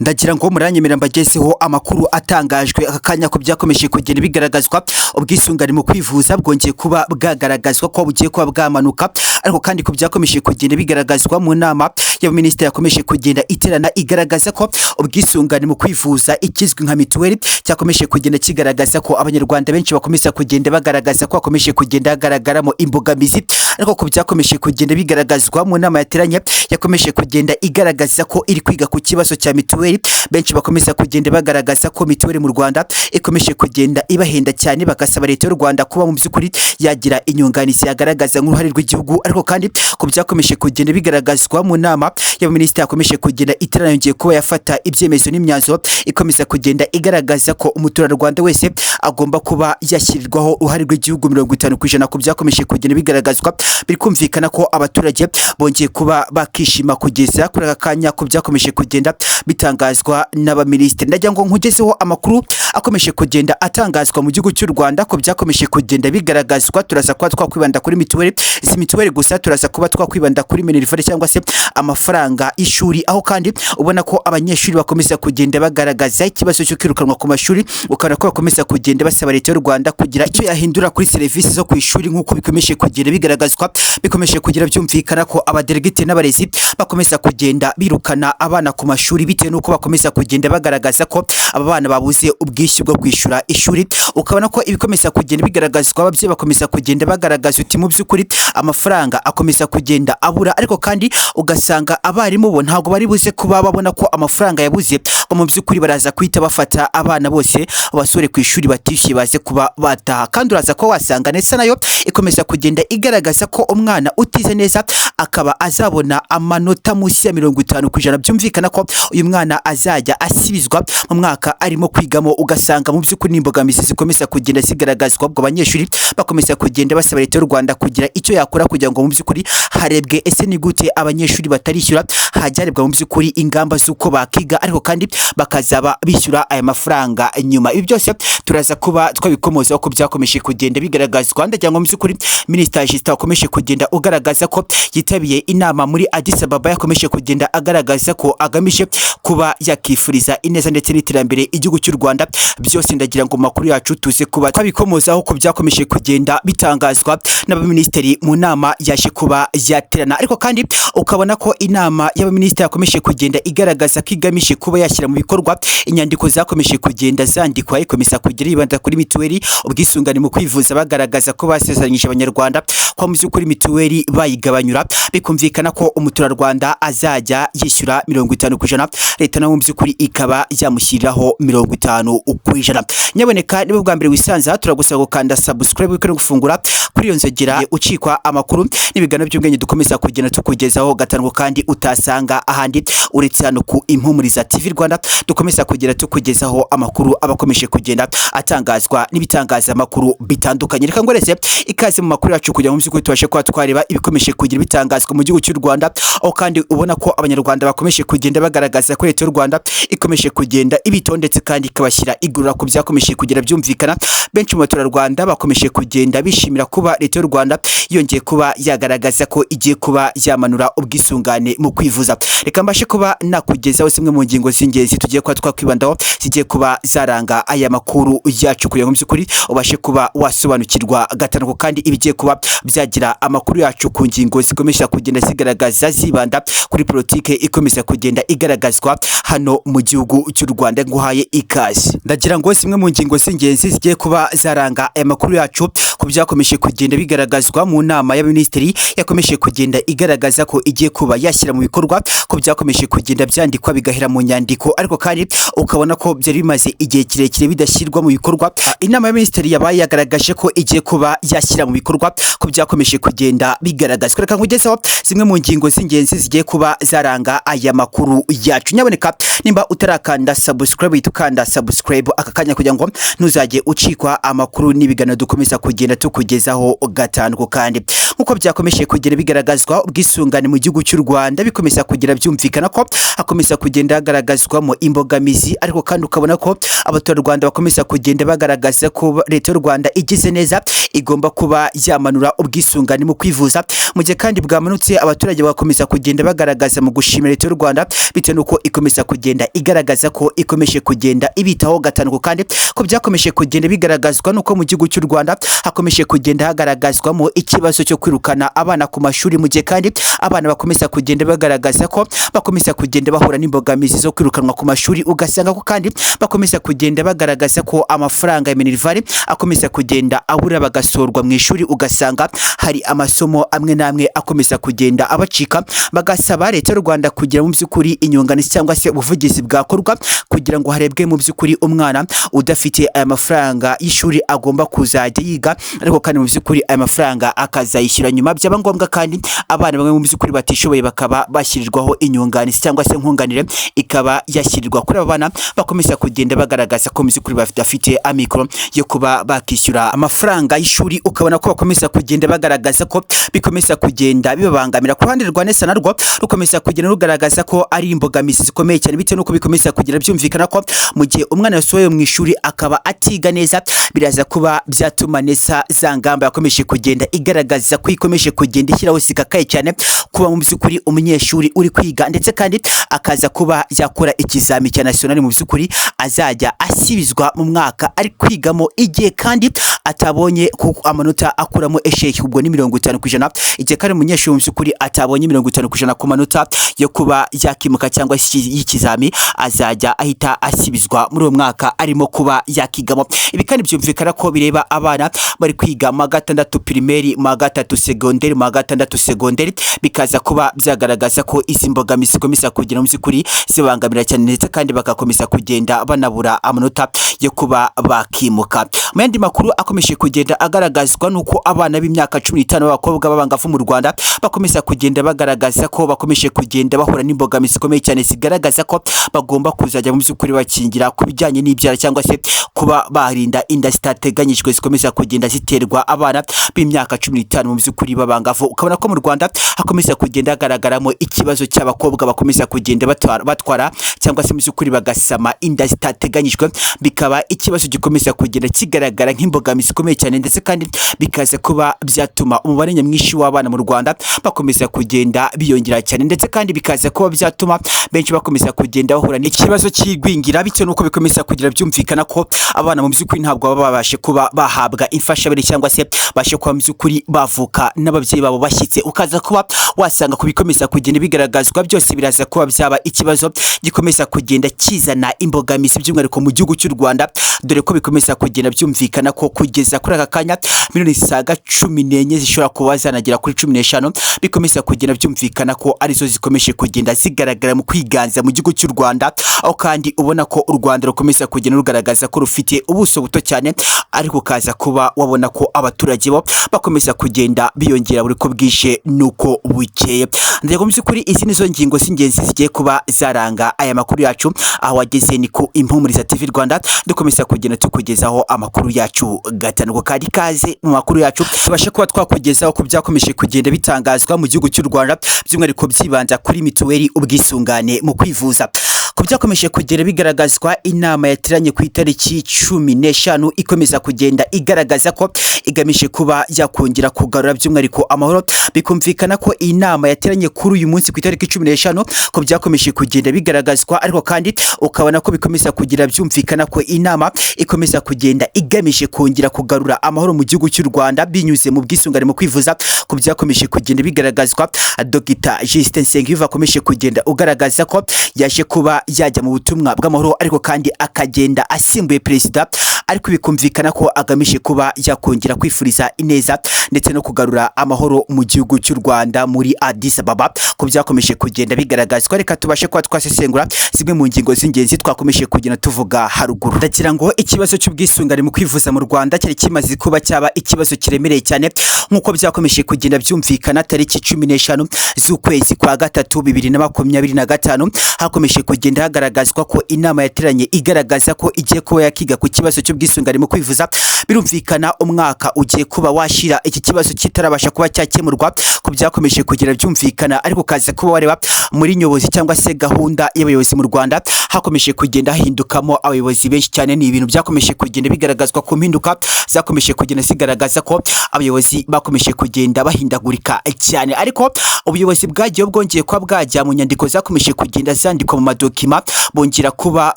Ndagira ngo muranyemera mbagezeho amakuru atangajwe aka kanya ko byakomeje kugenda bigaragazwa. Ubwisungane mu kwivuza bwongeye kuba bwagaragazwa ko bugiye kuba bwamanuka, ariko kandi ko byakomeje kugenda bigaragazwa mu nama y'abaminisitiri yakomeje kugenda iterana, igaragaza ko ubwisungane mu kwivuza ikizwi nka mituweli cyakomeje kugenda kigaragaza ko Abanyarwanda benshi bakomeza kugenda bagaragaza ko hakomeje kugenda hagaragaramo imbogamizi. Ariko ko byakomeje kugenda bigaragazwa mu nama yateranye, yakomeje kugenda igaragaza ko iri kwiga ku kibazo cya mituweli, benshi bakomeza kugenda bagaragaza ko mituweli mu Rwanda ikomeje kugenda ibahenda cyane, bagasaba Leta y'u Rwanda kuba mu by'ukuri yagira inyunganizi yagaragaza nk'uruhare rw'igihugu. Ariko kandi ku byakomeje kugenda bigaragazwa mu nama y'abaminisitiri yakomeje kugenda iterana, yongeye kuba yafata ibyemezo n'imyanzuro ikomeza kugenda igaragaza ko umuturarwanda wese agomba kuba yashyirirwaho uruhare rw'igihugu 50%. Ku byakomeje kugenda bigaragazwa, biri kumvikana ko abaturage bongeye kuba bakishima kugeza kuri aka kanya ku byakomeje kugenda bitangazwa n'abaminisitiri. Ndagira ngo nkugezeho amakuru akomeje kugenda atangazwa mu gihugu cy'u Rwanda. Ko byakomeje kugenda bigaragazwa, turaza kuba twakwibanda kuri mituweli. Si mituweli gusa, turaza kuba twakwibanda kuri minerval cyangwa se amafaranga y'ishuri, aho kandi ubona ko abanyeshuri bakomeza kugenda bagaragaza ikibazo cyo kwirukanwa ku mashuri, ukabona ko bakomeza kugenda basaba Leta y'u Rwanda kugira icyo yahindura kuri serivisi zo ku ishuri. Nk'uko bikomeje kugenda bigaragazwa, bikomeje kugira byumvikana ko abaderegiti n'abarezi bakomeza kugenda birukana abana ku mashuri bitewe n'uko bakomeza kugenda bagaragaza ko aba bana babuze ubwishyu bwo kwishyura ishuri. Ukabona ko ibikomeza kugenda bigaragazwa, ababyeyi bakomeza kugenda bagaragaza uti mu by'ukuri amafaranga akomeza kugenda abura, ariko kandi ugasanga abarimu bo ntabwo bari buze kuba babona ko amafaranga yabuze, ngo mu by'ukuri baraza guhita bafata abana bose basore ku ishuri batishyuye baze kuba bataha. Kandi uraza kuba wasanga ndetse nayo ikomeza kugenda igaragaza ko umwana utize neza akaba azabona amanota munsi ya 50%, byumvikana ko uyu mwana azajya asibizwa mu mwaka arimo kwigamo. Ugasanga mu by'ukuri n'imbogamizi zikomeza kugenda zigaragazwa. Ubwo abanyeshuri bakomeza kugenda basaba Leta y'u Rwanda kugira icyo yakora kugira ngo mu by'ukuri harebwe ese ni gute abanyeshuri batarishyura hajya harebwa mu by'ukuri ingamba z'uko bakiga, ariko kandi bakazaba bishyura aya mafaranga nyuma. Ibi byose turaza kuba twabikomozaho ko byakomeje kugenda bigaragazwa. Ndagira ngo mu by'ukuri Minisitiri Justin wakomeje kugenda ugaragaza ko yitabiye inama muri Addis Ababa, yakomeje kugenda agaragaza ko agamije kuba yakifuriza ineza ndetse n'iterambere igihugu cy'u Rwanda. Byose ndagira ngo mu makuru yacu tuze kuba twabikomozaho ko byakomeje kugenda bitangazwa n'abaminisitiri mu nama yaje kuba yaterana. Ariko kandi ukabona ko inama y'abaminisitiri yakomeje kugenda igaragaza ko igamije kuba yashyira mu bikorwa inyandiko zakomeje kugenda zandikwa, ikomeza kugenda yibanda kuri mituweli, ubwisungane mu kwivuza, bagaragaza ko basezeranyije Abanyarwanda ko mu by'ukuri mituweli bayigabanyura, bikumvikana ko umuturarwanda azajya yishyura 50%, Leta nayo mu by'ukuri ikaba yamushyiriraho 50%. Nyaboneka niba bwa mbere wisanze aha, turagusaba gukanda subscribe no gufungura kuri iyo nzogera, ucikwa amakuru n'ibiganiro by'ubwenge dukomeza kugenda tukugezaho gatanu kandi utasanga ahandi uretse hano ku Impumuriza TV Rwanda. Dukomeza kugenda tukugezaho amakuru aba akomeje kugenda atangazwa n'ibitangazamakuru bitandukanye. Reka ngoreze ikaze mu makuru yacu kugira ngo mu by'ukuri tubashe kuba twareba ibikomeje kugira bitangazwa mu gihugu cy'u Rwanda, aho kandi ubona ko Abanyarwanda bakomeje kugenda bagaragaza ko Leta y'u Rwanda ikomeje kugenda ibitondetse kandi ikabashyira igurura. Ku byakomeje kugenda byumvikana, benshi mu baturarwanda bakomeje kugenda bishimira kuba Leta y'u Rwanda yongeye kuba yagaragaza ko igiye kuba yamanura ubwisungane mu kwivuza. Reka mbashe kuba nakugezaho zimwe mu ngingo z'ingenzi tugiye kuba twakwibandaho zigiye kuba zaranga aya makuru yacu, kugira ngo mu by'ukuri ubashe kuba wasobanukirwa gatanu kandi ibigiye kuba byagira amakuru yacu ku ngingo zikomeje kugenda zigaragaza zibanda kuri politike ikomeza kugenda igaragazwa hano mu gihugu cy'u Rwanda. Nguhaye ikaze. Ndagira ngo zimwe mu ngingo z'ingenzi zigiye kuba zaranga aya makuru yacu ku byakomeje kugenda bigaragazwa mu nama y'abaminisitiri yakomeje kugenda igaragaza ko igiye kuba yashyira mu bikorwa ko byakomeje kugenda byandikwa bigahera mu nyandiko, ariko kandi ukabona ko byari bimaze igihe kirekire bidashyirwa mu bikorwa. Inama y'abaminisitiri yabaye yagaragaje ko igiye kuba yashyira mu bikorwa ko byakomeje kugenda bigaragazwa. Reka nkugezeho zimwe mu ngingo z'ingenzi zigiye kuba zaranga aya makuru yacu. Nyaboneka nimba utarakanda subscribe, uhita ukanda subscribe aka kanya kugira ngo ntuzajye ucikwa amakuru n'ibiganiro dukomeza kugenda tukugezaho gatanu ku kandi. Nk'uko byakomeje kugenda bigaragazwa, ubwisungane mu gihugu cy'u Rwanda bikomeza kugira byumvikana ko hakomeza kugenda hagaragazwamo imbogamizi, ariko kandi ukabona ko abaturarwanda bakomeza kugenda bagaragaza ko leta y'u Rwanda igize neza igomba kuba yamanura ubwisungane mu kwivuza. Mu gihe kandi bwamanutse, abaturage bagakomeza kugenda bagaragaza mu gushimira leta y'u Rwanda bitewe n'uko ikomeza kugenda igaragaza ko ikomeje kugenda ibitaho gatanu. Kandi ko byakomeje kugenda bigaragazwa nuko mu gihugu cy'u Rwanda hakomeje kugenda hagaragazwamo ikibazo cyo kwirukana abana ku mashuri, mu gihe kandi abana bakomeza kugenda bagaragaza ko bakomeza kugenda bahura n'imbogamizi zo kwirukanwa ku mashuri, ugasanga ko kandi bakomeza kugenda bagaragaza ko amafaranga ya minerval akomeza kugenda abura, bagasorwa mu ishuri, ugasanga hari amasomo amwe n'amwe akomeza kugenda abacika, bagasaba leta y'u Rwanda kugira mu by'ukuri inyunganizi cyangwa se ubuvugizi bwakorwa kugira ngo harebwe mu by'ukuri umwana udafite aya mafaranga y'ishuri agomba kuzajya yiga, ariko kandi mu by'ukuri aya mafaranga akazayishyura nyuma. Byaba ngombwa kandi abana bamwe mu by'ukuri batishoboye bakaba bashyirirwaho inyunganizi cyangwa se nkunganire ikaba yashyirirwa kuri aba bana bakomeza kugenda bagaragaza ko mu by'ukuri badafite amikoro yo kuba bakishyura amafaranga y'ishuri, ukabona ko bakomeza kugenda bagaragaza ko bikomeza kugenda bibabangamira. Ku ruhande rwa NESA, narwo rukomeza kugenda rugaragaza ko ari imbogamizi zikomeye cyane, bitewe n'uko bikomeza kugenda byumvikana ko mu gihe umwana yasohoye mu ishuri akaba atiga neza, biraza kuba byatuma NESA za ngamba yakomeje kugenda igaragaza ko ikomeje kugenda ishyiraho zikakaye cyane, kuba mu by'ukuri umunyeshuri uri kwiga ndetse kandi akaza kuba yakora ikizami cya national, mu by'ukuri azajya asibizwa mu mwaka ari kwigamo igihe kandi atabonye kuko amanota akuramo échec, ubwo ni 50%. Igihe kandi umunyeshuri mu by'ukuri atabonye 50% ku manota yo kuba yakimuka cyangwa se y'ikizami, azajya ahita asibizwa muri uwo mwaka arimo kuba yakigamo. Ibi kandi byumvikana ko bireba abana bari kwiga mu wa gatandatu primaire, mu wa gatatu segonderi, mu wa gatandatu segonderi, bikaza kuba byagaragaza ko izi mbogamizi zikomeza kugira mu by'ukuri zibangamira cyane, ndetse kandi bagakomeza kugenda banabura amanota yo kuba bakimuka. Mu yandi makuru akomeje kugenda agaragazwa nuko abana b'imyaka 15 b'abakobwa b'abangavu mu Rwanda bakomeza kugenda bagaragaza ko bakomeje kugenda bahura n'imbogamizi zikomeye cyane zigaragaza ko bagomba kuzajya mu by'ukuri bakingira ku bijyanye n'ibyara cyangwa se kuba barinda inda zitateganyijwe zikomeza kugenda ziterwa abana b'imyaka 15 mu by'ukuri b'abangavu. Ukabona ko mu Rwanda hakomeza kugenda hagaragaramo ikibazo cy'abakobwa bakomeza kugenda batwara cyangwa se mu by'ukuri bagasama inda zitateganyijwe, bikaba ikibazo gikomeza kugenda kigaragara nk'imbogamizi ikomeye cyane, ndetse kandi bikaza kuba byatuma umubare nyamwinshi w'abana mu Rwanda bakomeza kugenda biyongera cyane, ndetse kandi bikaza kuba byatuma benshi bakomeza kugenda bahura n'ikibazo cy'igwingira, bitewe n'uko bikomeza kugira byumvikana ko abana mu by'ukuri ntabwo baba babashe kuba bahabwa imfashabere cyangwa se bashe kuba mu by'ukuri bavuka n'ababyeyi babo bashyitse. Ukaza kuba wasanga ku bikomeza kugenda bigaragazwa byose biraza kuba byaba ikibazo gikomeza kugenda kizana imbogamizi, by'umwihariko mu gihugu cy'u Rwanda, dore ko bikomeza kugenda byumvikana ko kugeza kuri aka kanya miliyoni zisaga 14 zishobora kuba zanagera kuri 15 bikomeza kugenda byumvikana ko arizo zikomeje kugenda zigaragara mu kwiganza mu gihugu cy'u Rwanda, aho kandi ubona ko u Rwanda rukomeza kugenda rugaragaza ko rufite ubuso buto cyane, ariko ukaza kuba wabona ko abaturage bo bakomeza kugenda biyongera buri ko bwije nuko bukeye. Ndego mu by'ukuri izi nizo ngingo z'ingenzi zigiye kuba zaranga aya makuru yacu. Aho wageze ni ku Impumuriza TV Rwanda, dukomeza kugenda tukugezaho amakuru yacu gatanu. Kandi ikaze mu makuru yacu, tubashe kuba twakugezaho ko byakomeje kugenda bitangazwa mu gihugu cy'u Rwanda, by'umwihariko byibanda kuri mituweli, ubwisungane mu kwivuza. Ku byakomeje kugenda bigaragazwa, inama yateranye ku itariki 15 ikomeza kugenda igaragaza ko igamije kuba yakongera kugarura by'umwihariko amahoro. Bikumvikana ko iyi nama yateranye kuri uyu munsi ku itariki 15, ko byakomeje kugenda bigaragazwa, ariko kandi ukabona ko bikomeza kugira byumvikana ko inama ikomeza kugenda igamije kongera kugarura amahoro mu gihugu cy'u Rwanda binyuze mu bwisungane mu kwivuza. Ku byakomeje kugenda bigaragazwa, Dr Justin Nsengiyumva akomeje kugenda ugaragaza ko yaje kuba yajya mu butumwa bw'amahoro, ariko kandi akagenda asimbuye perezida, ariko bikumvikana ko agamije kuba yakongera kwifuriza ineza ndetse no kugarura amahoro mu gihugu cy'u Rwanda muri Addis Ababa. Ku byakomeje kugenda bigaragazwa, reka tubashe kuba twasesengura zimwe mu ngingo z'ingenzi twakomeje kugenda tuvuga haruguru. Ndagira ngo ikibazo cy'ubwisungane mu kwivuza mu Rwanda cyari kimaze kuba cyaba ikibazo kiremereye cyane, nk'uko byakomeje kugenda byumvikana. Tariki 15 z'ukwezi kwa gatatu 2025 hakomeje kugenda hagaragazwa ko inama yateranye igaragaza ko igiye kuba yakiga ku kibazo cy'ubwisungane. cy'ubwisungane mu kwivuza. Birumvikana, umwaka ugiye kuba washira iki kibazo kitarabasha kuba cyakemurwa ku byakomeje kugira byumvikana. Ariko kaza kuba wareba muri nyobozi cyangwa se gahunda y'abayobozi mu Rwanda, hakomeje kugenda hahindukamo abayobozi benshi cyane. Ni ibintu byakomeje kugenda bigaragazwa ku mpinduka zakomeje kugenda zigaragaza ko abayobozi bakomeje kugenda bahindagurika cyane. Ariko ubuyobozi bwagiye bwongeye kuba bwajya mu nyandiko zakomeje kugenda zandikwa mu madokima, bongera kuba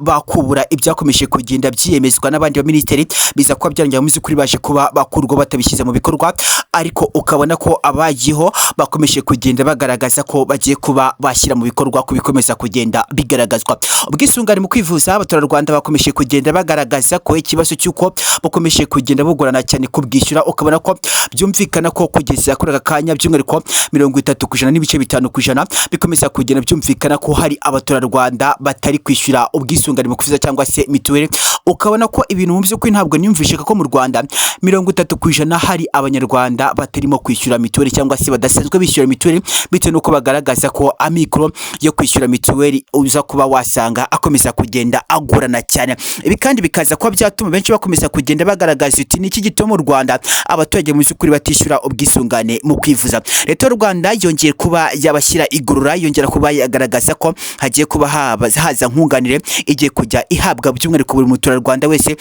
bakubura ibyakomeje kugenda byiyemezwa n'abandi baminisitiri, biza kuba byarangira mu by'ukuri baje kuba bakurwa batabishyize mu bikorwa. Ariko ukabona ko abagiyeho bakomeje kugenda bagaragaza ko bagiye kuba bashyira mu bikorwa ku bikomeza kugenda bigaragazwa. Ubwisungane mu kwivuza, abaturarwanda bakomeje kugenda bagaragaza ko ikibazo cy'uko bukomeje kugenda bugorana cyane kubwishyura. Ukabona ko byumvikana ko kugeza kuri aka kanya, by'umwihariko 30.5% bikomeza kugenda byumvikana ko hari abaturarwanda batari kwishyura ubwisungane mu kwivuza cyangwa se mituweli. Ukabona ko ibintu mu by'ukuri ntabwo niyumvishe ko mu Rwanda 30% hari abanyarwanda batarimo kwishyura mituweli cyangwa se badasanzwe bishyura mituweli, bitewe n'uko bagaragaza ko amikoro yo kwishyura mituweli uza kuba wasanga akomeza kugenda agorana cyane. Ibi kandi bikaza kuba byatuma benshi bakomeza kugenda bagaragaza uti: "Ni iki gituma mu Rwanda abaturage mu by'ukuri batishyura ubwisungane mu kwivuza?" Leta y'u Rwanda yongeye kuba yabashyira igorora, yongera kuba yagaragaza ko hagiye kuba haza nkunganire igiye kujya ihabwa by'umwihariko buri muturarwanda wese,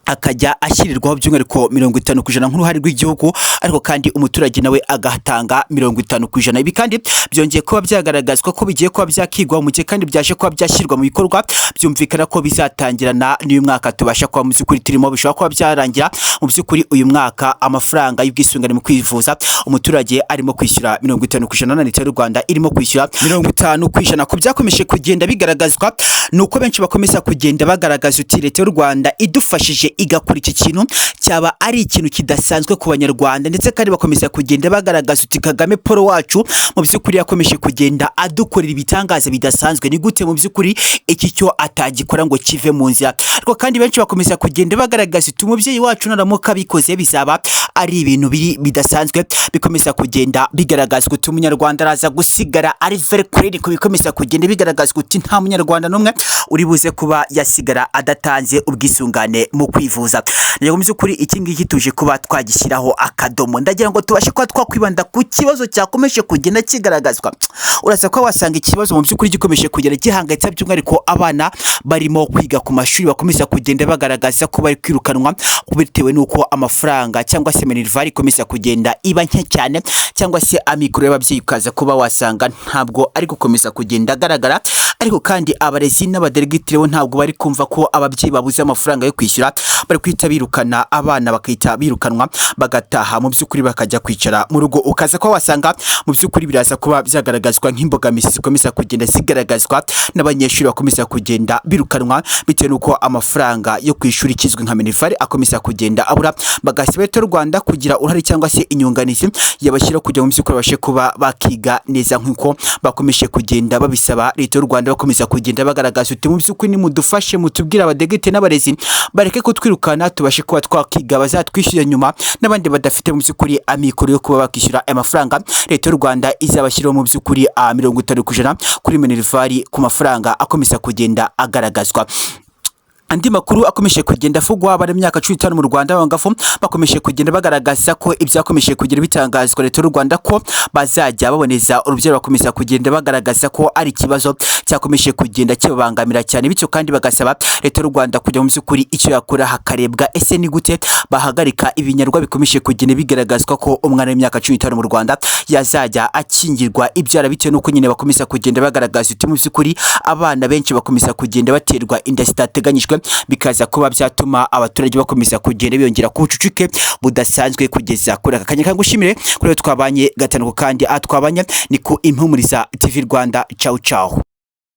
akajya ashyirirwaho by'umwihariko 50% nk'uruhare rw'igihugu, ariko kandi umuturage nawe agatanga 50%. Ibi kandi byongeye kuba byagaragazwa ko bigiye kuba byakigwa mu gihe kandi byaje kuba byashyirwa mu bikorwa, byumvikana ko bizatangirana n'uyu mwaka tubasha kuba mu by'ukuri turimo. Bishobora kuba byarangira mu by'ukuri uyu mwaka amafaranga y'ubwisungane mu kwivuza umuturage arimo kwishyura 50% na Leta y'u Rwanda irimo kwishyura 50%. Ku byakomeje kugenda bigaragazwa ni uko benshi bakomeza kugenda bagaragaza uti: "Leta y'u Rwanda idufashije igakora iki kintu, cyaba ari ikintu kidasanzwe ku banyarwanda." Ndetse kandi bakomeza kugenda bagaragaza uti: "Kagame Paul wacu mu by'ukuri yakomeje kugenda adukorera ibitangaza bidasanzwe. Ni gute mu by'ukuri iki cyo atagikora ngo kive mu nzira?" Ariko kandi benshi bakomeza kugenda bagaragaza uti: "Umubyeyi wacu naramuka abikoze bizaba ari ibintu biri bidasanzwe." Bikomeza kugenda bigaragazwa uti: "Umunyarwanda araza gusigara ari very clear." Ku bikomeza kugenda bigaragazwa uti: "Nta munyarwanda n'umwe uri buze kuba yasigara adatanze ubwisungane mu kwivuza." Ndagira ngo mu by'ukuri iki ngiki tuje kuba twagishyiraho akadomo. Ndagira ngo tubashe kuba twakwibanda ku kibazo cyakomeje kugenda kigaragazwa. Uraza kuba wasanga ikibazo mu by'ukuri gikomeje kugenda gihangayitsa by'umwihariko abana barimo kwiga ku mashuri, bakomeza kugenda bagaragaza ko bari kwirukanwa bitewe n'uko amafaranga cyangwa se minerval ikomeza kugenda iba nke cyane, cyangwa se amikoro y'ababyeyi ukaza kuba wasanga ntabwo ari gukomeza kugenda agaragara. Ariko kandi abarezi n'abaderegitire bo ntabwo bari kumva ko ababyeyi babuze amafaranga yo kwishyura, bari guhita birukana abana, bakahita birukanwa bagataha mu by'ukuri bakajya kwicara mu rugo. Ukaza kuba wasanga mu by'ukuri biraza kuba byagaragazwa nk'imbogamizi zikomeza kugenda zigaragazwa n'abanyeshuri bakomeza kugenda birukanwa bitewe n'uko amafaranga yo ku ishuri kizwi nka minerval akomeza kugenda abura, bagasaba Leta y'u Rwanda kugira uruhare cyangwa se inyunganizi yabashyira kugira ngo mu by'ukuri babashe kuba bakiga neza nk'uko bakomeje kugenda babisaba Leta y'u Rwanda. Bakomeza kugenda bagaragaza uti: "Mu by'ukuri nimudufashe mutubwire abadegite n'abarezi bareke kutwirukana, tubashe kuba twakiga, bazatwishyura nyuma." N'abandi badafite mu by'ukuri amikoro yo kuba bakishyura aya mafaranga, Leta y'u Rwanda izabashyiraho mu by'ukuri 50% kuri minerval ku mafaranga akomeza kugenda agaragazwa. Andi makuru akomeje kugenda avugwa, bari imyaka 15 mu Rwanda abangavu bakomeje kugenda bagaragaza ko ibyakomeje kugenda bitangazwa Leta y'u Rwanda ko bazajya baboneza urubyaro, bakomeza kugenda bagaragaza ko ari ikibazo cyakomeje kugenda kibabangamira cyane. Bityo kandi bagasaba Leta y'u Rwanda kujya mu by'ukuri icyo yakora, hakarebwa ese ni gute bahagarika ibinyarwa bikomeje kugenda bigaragazwa ko umwana w'imyaka 15 mu Rwanda yazajya akingirwa ibyara, bitewe n'uko nyine bakomeza kugenda bagaragaza uti mu by'ukuri abana benshi bakomeza kugenda baterwa inda zitateganyijwe, bikaza kuba byatuma abaturage bakomeza kugenda biyongera ku bucucike budasanzwe kugeza kuri aka kanya. Kangushimire kuri twabanye gatanu, kandi aha twabanye ni ku Impumuriza TV Rwanda. Ciao ciao.